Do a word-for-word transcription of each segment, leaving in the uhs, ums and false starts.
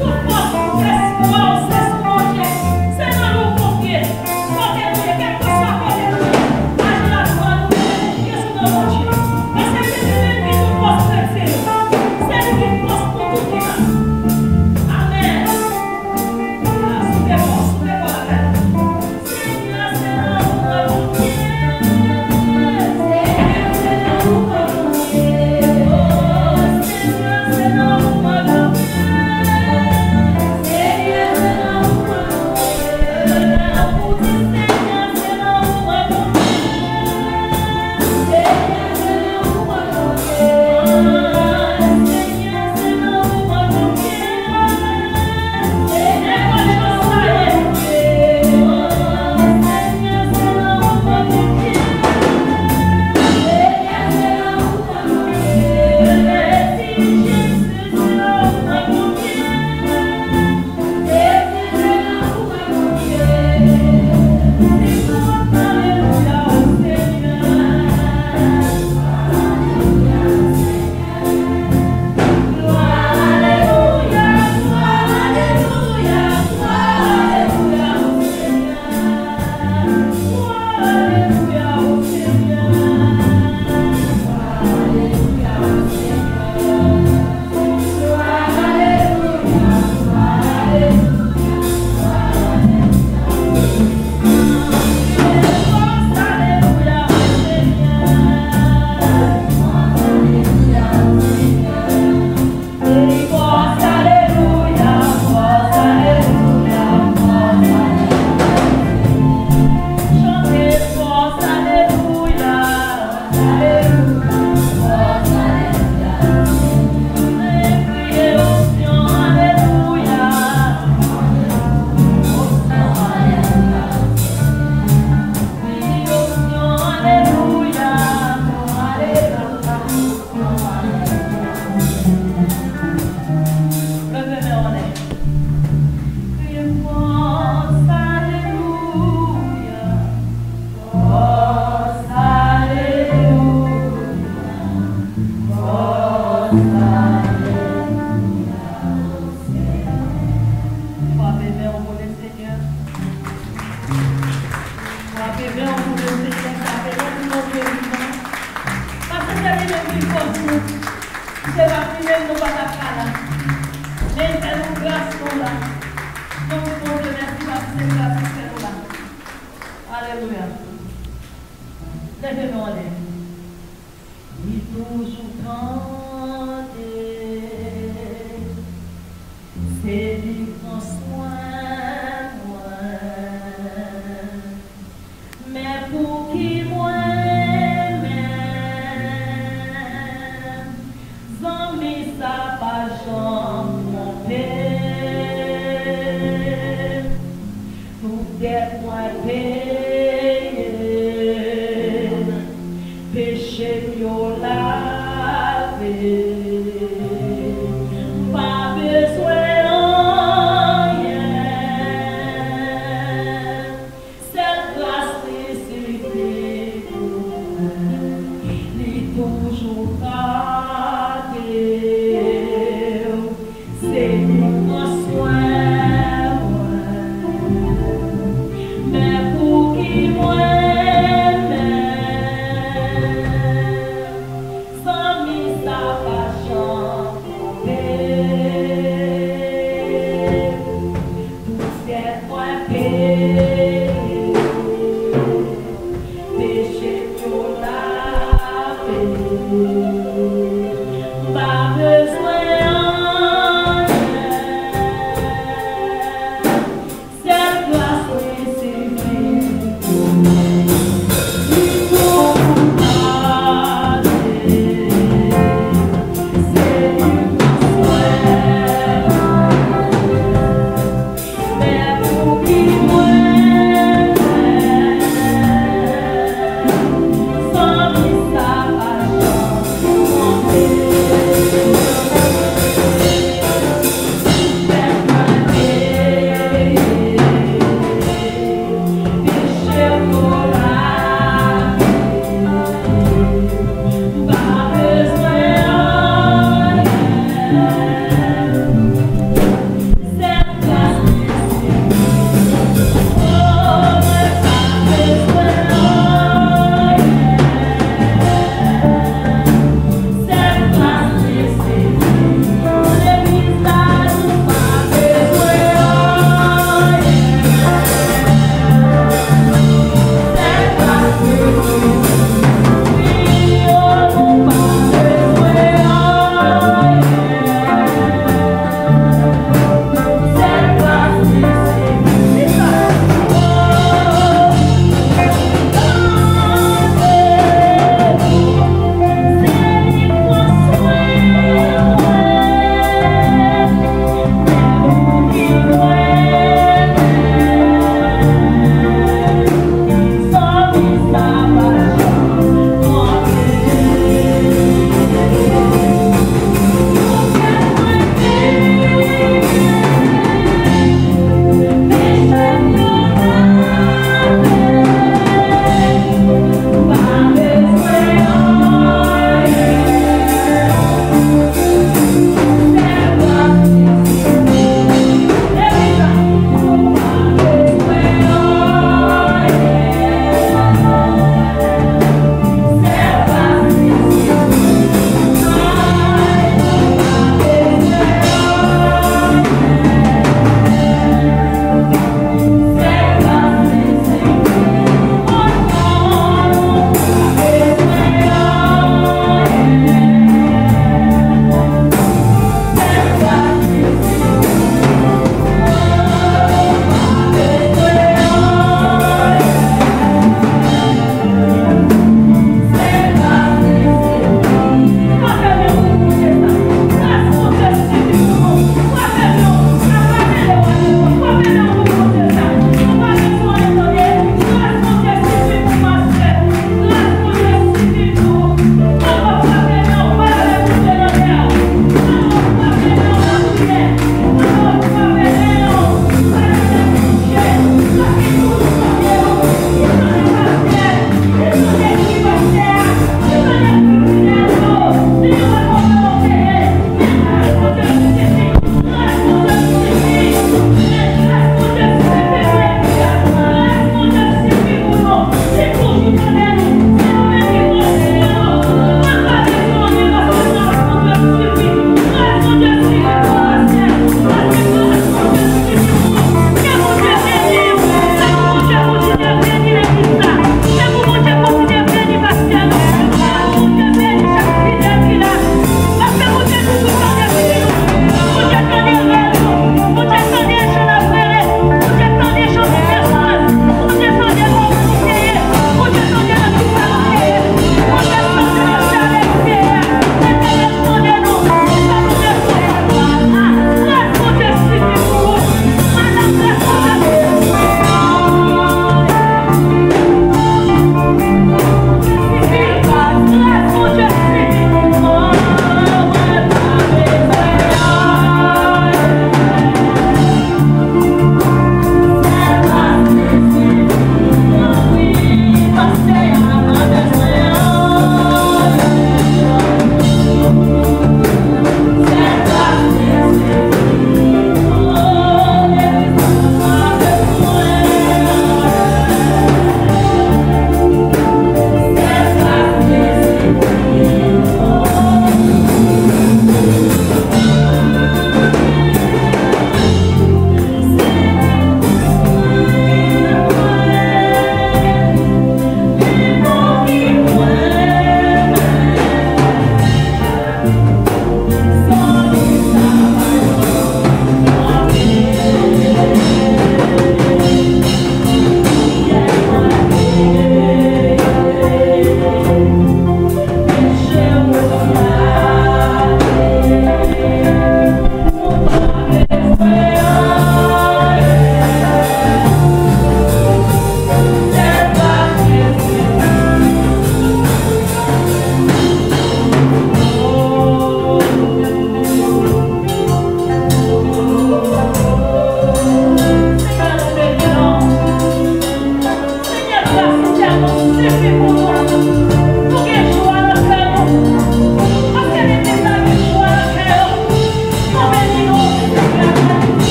Tout fòs, tout espwa w se sou Bondye. Se nan li w konfye. Kote nou ye, kèlkeswa kote nou ye, aji laglwa nou, nou konfye sou non Bondye. Paske se li menm ki tout fòs kretyen yo. Se li ki fòs pou tout ki la. Amèn. Ah, soufle fò, soufle fò avè l. Leve men w anlè. Kriye fò, alelouya. Fòs, alelouya. Fòs, alelouya. Frape men w pou Lesenyè. Frape men w pou Lesenyè, frape men pou Bondye vivan. Paske se li menm ki fòs nou. Si se pa t li menm, nou pa t ap ka la. Men li fè nou gras, nou la. Nou di Bondye mèsi paske se gras li fè nou la. Alelouya. Leve men w anlè. Li toujou tande, se li pran swen mwen. Men pouki mwen menm, zanmi sa pa janm twonpe. Poutèt mwen peye, peche m yo lave. M pa bezwen anyen. Sèl gras li sifi pou mwen. Li toujou gade w. Se li pran swen mwen. Men pouki mwen menm, zanmi sa pa janm twonpe. Poutèt mwen peye, peche m yo lave. M pa bezwen anyen.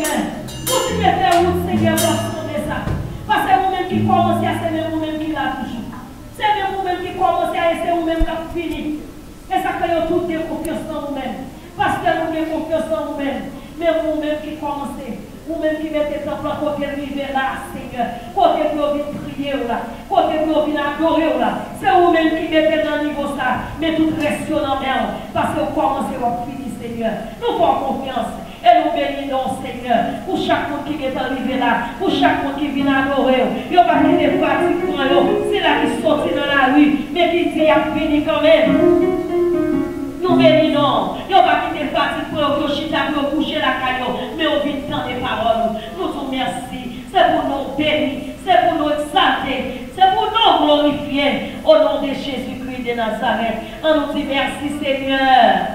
Kontinye fè wout, Senyè, pou asanble sa. Paske ou menm ki kòmanse a, se menm ou menm ki la toujou. Se menm ou menm ki kòmanse a, e se ou menm k ap fini. E sa fè yo tout gen konfyans nan ou menm. Pastè, nou gen konfyans nan ou menm. Men ou menm ki kòmanse, ou menm ki mete tanp lan kote l rive la, Senyè. Kote pou yo vin priye w la. Kote pou yo vin adore w la. Se ou menm ki mete l nan nivo sa. Men tout rès yo nan men w. Paske w kòmanse, w ap fini, Senyè. Nou fè w konfyans. E nou beni non w, Senyè, pou chak moun ki gentan rive la, pou chak moun ki vin adore w. Yo pa kite fatig pran yo, sila ki soti nan lari, men ki di y ap vini kanmenm. Nou beni non w. Yo pa kite fatig pran yo, pou yo chita, pou yo kouche lakay yo, men yo vin tande pawòl ou. Nou di w mèsi. Se pou non w beni, se pou non w egzalte, se pou non w glorifye. O non de Jezikri de Nazarèt, ann nou di mèsi, Senyè.